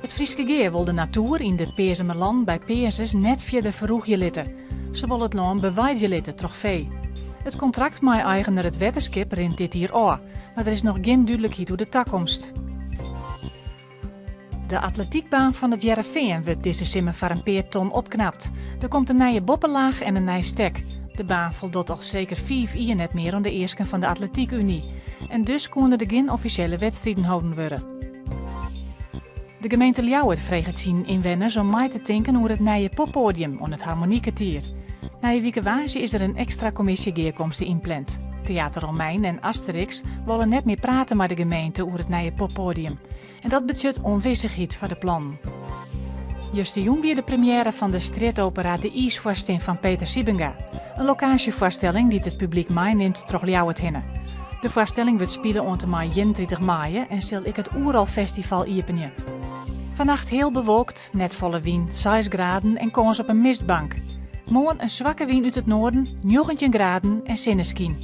It Fryske Gea wol de natoer yn de Peazemerlannen by Peazens net fierder ferrûgje litte. Se wolle it lân beweidzje litte troch fee. It kontrakt mei eigener it Wetterskip rint dit jier ôf, mar der is noch gjin dúdlikheid oer de takomst. De atletykbaan fan It Hearrenfean wurdt dizze simmer foar in pear ton opknapt. Der komt in nije boppelaach en in nij stek. De baan foldocht al seker fiif jier net mear oan de easken fan de Atletykuny. En dus koene der gjin offisjele wedstriden holden wurde. De gemeente Ljouwert freget syn ynwenners om mei te tinken oer it nije poppoadium oan it Harmoniekertier. Nije wike woansdei is der in ekstra kommisjegearkomste ynpland. Theater Romein en Asteriks wolle net mear prate mei de gemeente oer it nije poppoadium. En dat betsjut ûnwissichheid foar de plannen. Justerjûn wie de premjêre fan de strjitopera De Iisfoarstin fan Peter Siebenga. In lokaasjefoarstelling dy't it publyk meinimt troch Ljouwert hinne. De foarstelling wurdt spile oant en mei 31 maaie en sil ek it Oerol-festival iepenje. Fannacht heal bewolkt, net folle wyn, 6 graden en kâns op in mistbank. Moarn in swakke wyn út it noarden, 19 graden en sinneskyn.